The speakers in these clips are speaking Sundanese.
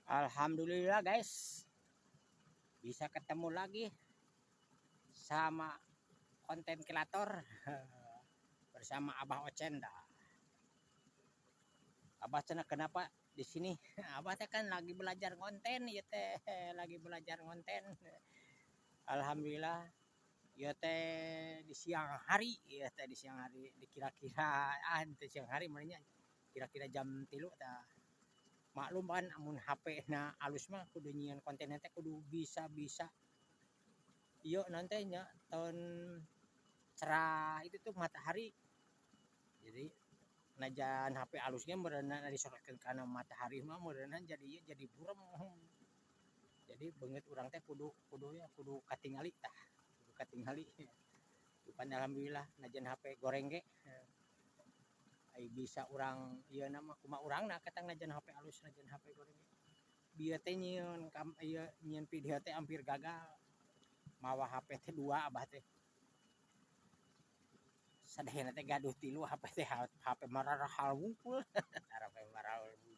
Alhamdulillah, guys, bisa ketemu lagi sama konten kreator bersama Abah Ocenda. Abah cenah kenapa di sini? Abah teh kan lagi belajar konten ya teh, lagi belajar konten. Alhamdulillah ya teh di siang hari ya teh, di siang hari dikira-kira ah di siang hari meureun nya, kira-kira jam 3 tah. Maklum kan amun HP na alus mah kudu nyieun konten teh kudu bisa-bisa ieu naon teh nya, tahun cerah itu tuh matahari. Jadi najan HP alusnya meureunna disorotkeun kana matahari mah meureunna jadi ieu, jadi burem. Jadi beungeut urang teh kudu kudu ya kudu katingali tah, kudu katingali. Pan alhamdulillah najan HP goreng ge ai bisa urang ieu mah kumaha urangna ketang najan HP alus, najan HP goreng ge. Bieu teh nyieun kam ieu nyieun video teh hampir gagal. Mawa HP teh dua Abah teh. Sadayana teh gaduh tilu HP teh, HP mararahal wungkul, HP marahal wungkul.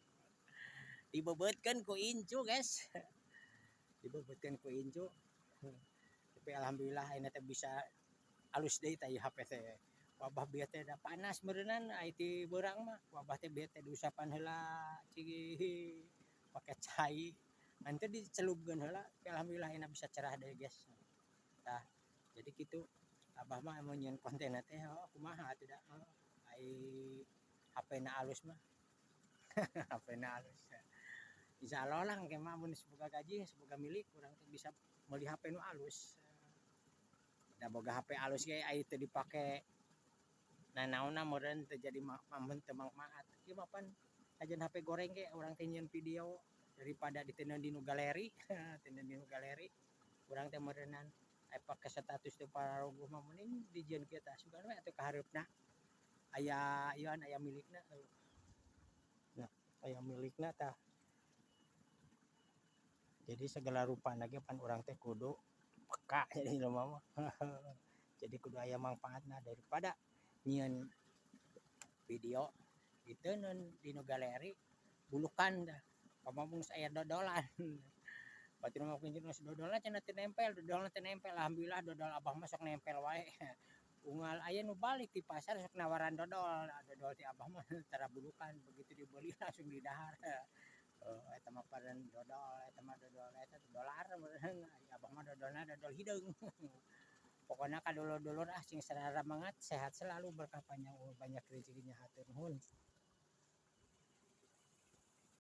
Dibebeutkeun ku incu, guys. Dibebeutkeun ku incu. Tapi alhamdulillah ayeuna teh bisa alus deui tah ieu HP teh. Wabah bieu teh da panas meureunan ai ti beurang mah. Wabah teh bieu teh diusapan heula cig pake cai. Ngan teu dicelupkeun heula, tapi alhamdulillah ayeuna bisa cerah deui, guys. Tah, jadi kitu Abah mah mun nyieun konten teh, oh kumaha atuh da, oh ai HP na alus mah. HP na alus. Insyaallah lah engke mah mun geus boga gaji, geus boga milik, urang teh bisa meuli HP nu alus. Da boga HP alus ge ai teu dipake nanaonna meureun, teu jadi teu mangfaat. Ieu mah pan najan HP goreng ge urang teh nyieun video daripada diteundeun dinu galeri, teundeun dinu galeri urang teh meureunan ai pake status teu pararuguh mah mending dijieun kieu tah, sugan we atuh kahareupna aya ieu aya milikna. Nah, aya milikna tah. Jadi segala rupana ge pan urang teh kudu peka jadi jelema mah. Jadi kudu aya mangfaatna daripada nyieun video diteundeun dinu galeri bulukan tah. Pama mun geus aya dodolan. Batur mah geus dodolna cenah teu nempel, dodolna teu nempel. Alhamdulillah dodol Abah mah sok nempel wae. Unggal aya nu balik ti pasar sok nawaran dodol, dodol ti Abah mah tara bulukan, begitu dibeli langsung didahar. Eta mah pareun dodol, eta mah dodol eta dolar meureun, ai Abah mah dodolna dodol hideung. Pokona ka dulur-dulur ah sing saramangat, sehat selalu, berkah, panjang umur, banyak rezekinya, hatur nuhun.